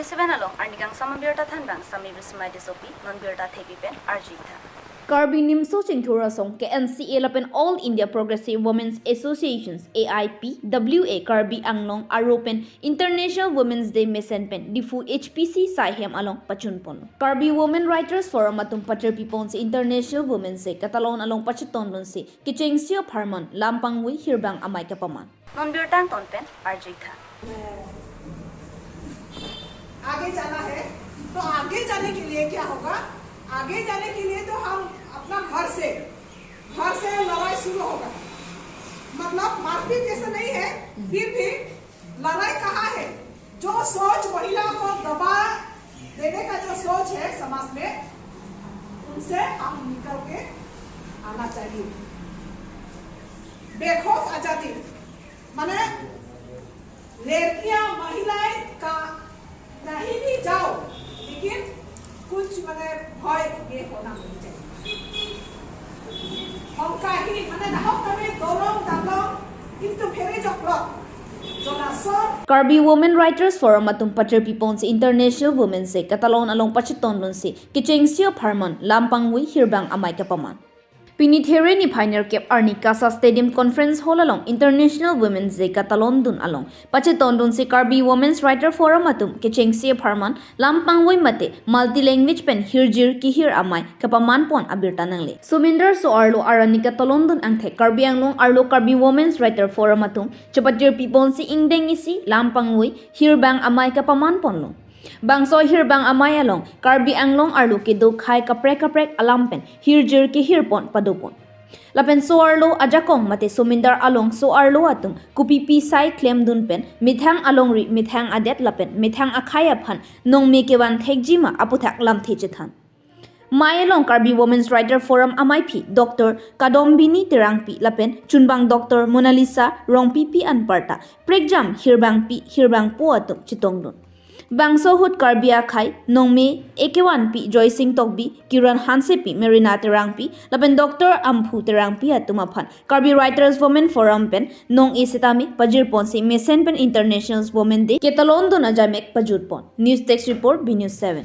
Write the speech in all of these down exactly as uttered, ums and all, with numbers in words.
Seven along arnikangsam abirta thanbang Sami Bismai Tissopi, non birta thepi pen arjuitha. Karbi Nimso Chingthur Asong, K N C A lapen All India Progressive Women's Associations, A I P W A, Karbi Anglong aro pen International Women's Day mesen pen Diphu H P C Saihem along pachunpon. Karbi Women Writers Forum atum pachirpiponsi International Women's Day katalon along pachetondunsi kechengsi apharman Lampangvui Hirbang Amei kapaman. Non birta angton pen arjuitha. आगे जाना है, तो आगे जाने के लिए क्या होगा? आगे जाने के लिए तो हम अपना घर से, घर से लड़ाई शुरू होगा। मतलब मारपीट जैसा नहीं है, फिर भी लड़ाई कहाँ है? जो सोच महिला को दबा देने का जो सोच है समाज में, उनसे हम निकल के आना चाहिए। बेखौफ आजादी, माने लड़कियां, महिलाएं का कहीं भी जाओ, लेकिन कुछ माने भय ये होना नहीं चाहिए। Hongkahi, माने nahok kami dorong dablong, kintu phere joklok. Jonason. Karbi Women Writers Forum atum pachirpiponsi International Women's Day katalon along pachetondunsi kechengsi apharman Lampangvui Hirbang Amei kapaman. Pini There niphai nerkep arni KASA Stadium Conference Hall along International Women's Day katalondun along pachetondunsi Karbi Women's Writer Forum atum kechengsi apharman Lampangvui mate multi language pen hirjir kehir amei kapamanpon abirta nangle. Somindar so-arlo arni katalondun angthek Karbi Anglong arlo Karbi Women's Writer Forum atum chepachirpiponsi ingdeng isi Lampangvui Hirbang Amei kapamanponlo. Bangso Hirbang Amei along Karbi Anglong arlo kedo khei kaprek kaprek alam pen hirjir kehirpon padopon. Lapen so-arlo ajakong mate somindar along so-arlo atum kopipi sai klemdun pen methang alongri, methang adet lapen methang akhei aphan nongme kevan thekjima aputhak lamthe chethan. Mei along Karbi Women's Writer Forum ameiphi Doctor Kadombini Terangpi lapen chunbang Doctor Monalisa Rongpipi anparta prekjam hirbangpi hirbangpo atum chetongdun. Bangso ahut Karbi akhei nongme ekevanpi Joysing Tokbi, Kiran Hansepi, Merina Terangpi lapen Doctor Amphu Terangpi atum aphan Karbi Writers Women Forum pen nong-e setame pajirponsi mesen pen International Women Day katalondun ajamek pajutpon. News Desk Report, B News seven.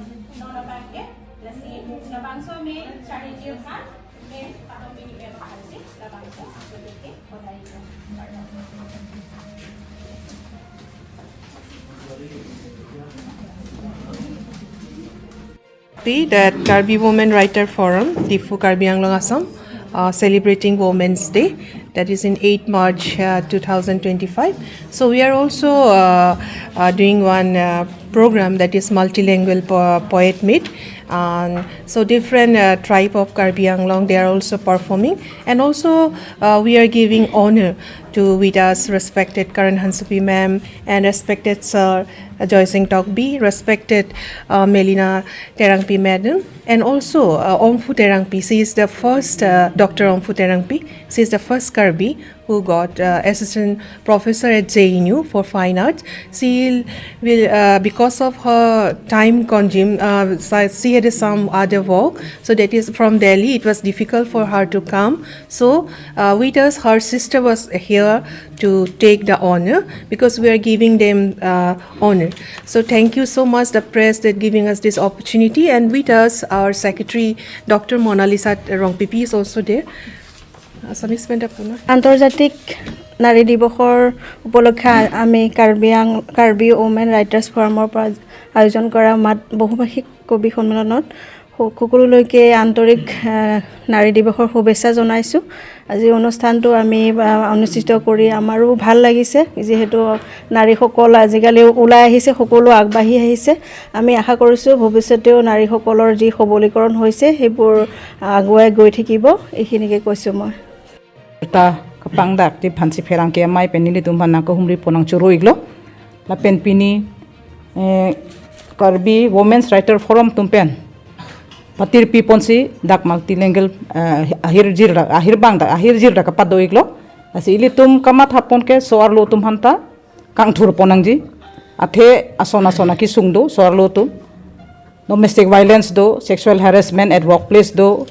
Happy that Karbi Women Writer Forum, Diphu, Karbi Anglong, Assam, uh, celebrating Women's Day, that is in eighth March, uh, two thousand twenty-five. So we are also, uh, uh, doing one, uh, program, that is multilingual po-, poet meet. And so different, uh, tribe of Karbi Anglong, they are also performing. And also, uh, we are giving honor to with us respected Karan Hansepi ma'am and respected sir, uh, Joysing Tokbi, respected, uh, Melina Terangpi madam, and also, uh, Amphu Terangpi. She is the first, uh, Doctor Amphu Terangpi. She is the first Karbi who got, uh, assistant professor at J N U for fine arts. She will, uh, because of her time consume, uh, so she had some other work. So that is from Delhi. It was difficult for her to come. So, uh, with us, her sister was here to take the honor because we are giving them, uh, honor. So thank you so much, the press, that giving us this opportunity. And with us, our secretary, Doctor Monalisa Rongpipi is also there. Assamese pen apuna. আন্তৰ্জাতিক নাৰী দিৱসৰ উপলক্ষে আমি কাৰ্বি আং Karbi women writers ফৰামৰ পৰা আয়োজন কৰা মাত বহুভাষিক কবি সন্মিলনত স-, সকলোলৈকে আন্তৰিক, আহ, নাৰী দিৱসৰ শুভেচ্ছা জনাইছোঁ। আজি অনুষ্ঠানটো আমি, আহ, অনুষ্ঠিত কৰি আমাৰো ভাল লাগিছে, যিহেতু নাৰীসকল আজিকালি ওলাই আহিছে, সকলো আগবাঢ়ি আহিছে। আমি আশা কৰিছোঁ ভৱিষ্যতেও নাৰীসকলৰ যি সবলীকৰণ হৈছে সেইবোৰ আগুৱাই গৈ থাকিব। এইখিনিকে কৈছোঁ মই। Ta kapangdak ti phansi pherangke amei pen nelitum aphan nangkehumri pon nangchoro-iklo. Lapen pini, eh, Karbi Women's Writer Forum atum pen patirpiponsi dak multilingual, eh, ahirjir dak, ahirbang dak, ahirjir dak kapado-iklo. Lasi ilitum kamathapon ke so-arlo atum aphanta kangthurpon nangji. Athe ason ason akesung do so-arlo atum. Domestic violence do, sexual harassment at workplace do,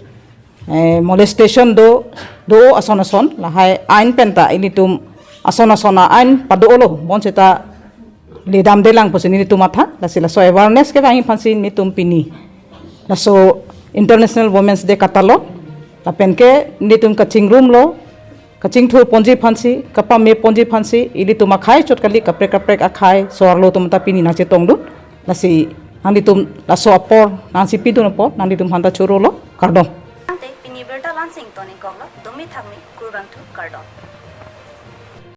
eh, molestation do, do ason ason, lahai ain penta ilitum ason ason a-ain pado-olo, bonseta ledamdelang pusi nelitum matha, lasi laso awareness kevang aphansi nelitum pini laso International Women's Day katalon, lapen ke nelitum kachingrum lo, kachingthur ponji aphansi, kapame ponji aphansi, ilitum akhei chot kali, kaprek kaprek akhei so-arlo atum ta pini nangchetongdun, lasi nanglitum laso apor nangsi pidun apot nanglitum aphanta choro lo, kardom. Ante pini birta la-ansi ingtoning koklo, domi thakmi, kurvangthu, kardom.